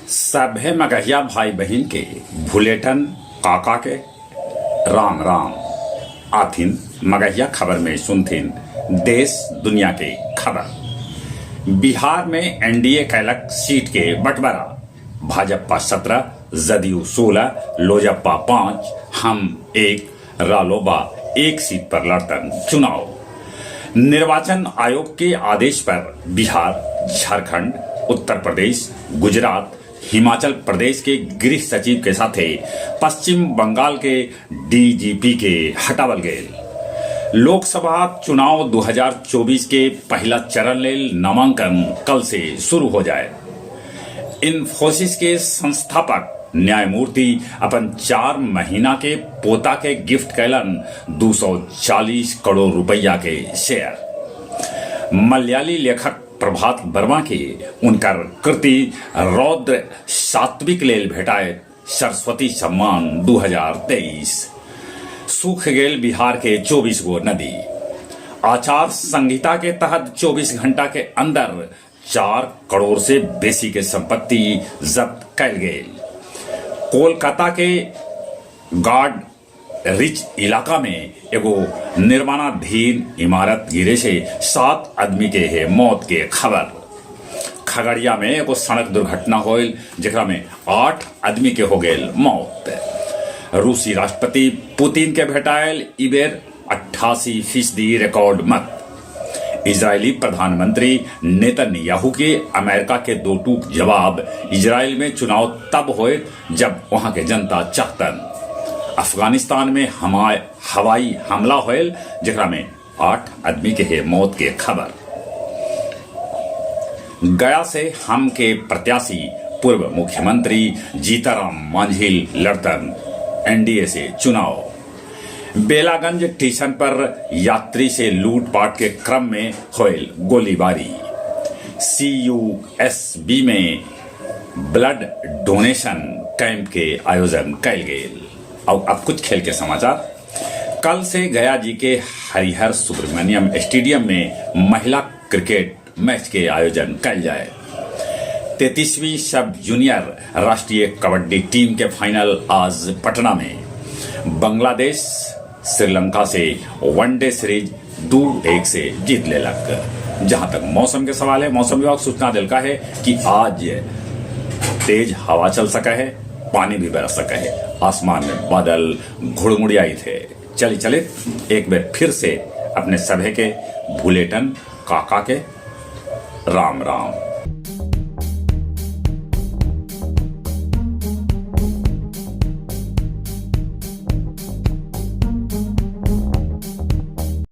सभे मगहिया भाई बहिन के भुलेटन काका के राम राम। आथिन मगहिया खबर में सुनथिन देश दुनिया के खबर। बिहार में एनडीए कैलक सीट के बंटवारा। भाजपा 17, जदयू 16, लोजपा 5, हम 1, रालोबा 1 सीट पर लड़तन चुनाव। निर्वाचन आयोग के आदेश पर बिहार, झारखंड, उत्तर प्रदेश, गुजरात, हिमाचल प्रदेश के गृह सचिव के साथे पश्चिम बंगाल के डीजीपी के हटावल गेल। लोकसभा चुनाव 2024 के पहला चरण लेल नामांकन कल से शुरू हो जाए। इन्फोसिस के संस्थापक न्यायमूर्ति अपन 4 महीना के पोता के गिफ्ट कैलन 240 करोड़ रुपया के शेयर। मलयाली लेखक प्रभात वर्मा के उनकर कृति रौद्र सात्विक लेल भेटाए सरस्वती सम्मान 2023। सूख गेल बिहार के 24 गो नदी। आचार संहिता के तहत 24 घंटा के अंदर 4 करोड़ से बेसी के संपत्ति जब्त कैल गेल। कोलकाता के गार्ड रिच इलाका में एगो निर्माणाधीन इमारत गिरे से 7 आदमी के है मौत के खबर। खगड़िया में एगो सड़क दुर्घटना होल जेकरा में 8 आदमी के हो गेल मौत। रूसी राष्ट्रपति पुतिन के भेटायल इबेर 88% रिकॉर्ड मत। इजरायली प्रधानमंत्री नेतन्याहू के अमेरिका के दो टूक जवाब, इजराइल में चुनाव तब होए जब वहां के जनता चाहतन। अफगानिस्तान में हवाई हमला होयल जेकरा में 8 आदमी के है मौत के खबर। गया से हम के प्रत्याशी पूर्व मुख्यमंत्री जीताराम मांझी लड़तन एनडीए से चुनाव। बेलागंज स्टेशन पर यात्री से लूटपाट के क्रम में होयल गोलीबारी। CUSB में ब्लड डोनेशन कैंप के आयोजन कैल गेल। और अब कुछ खेल के समाचार। कल से गया जी के हरिहर सुब्रमण्यम स्टेडियम में महिला क्रिकेट मैच के आयोजन कैल जाए। 33वीं सब जूनियर राष्ट्रीय कबड्डी टीम के फाइनल आज पटना में। बांग्लादेश श्रीलंका से वनडे सीरीज 2-1 से जीत लेलक। जहां तक मौसम के सवाल है, मौसम विभाग सूचना दिलका है कि आज तेज हवा चल सका है, पानी भी बरस सका है, आसमान में बादल घुड़मुड़ियाई थे। चले चले एक बार फिर से अपने सभे के भुलेटन काका के राम राम।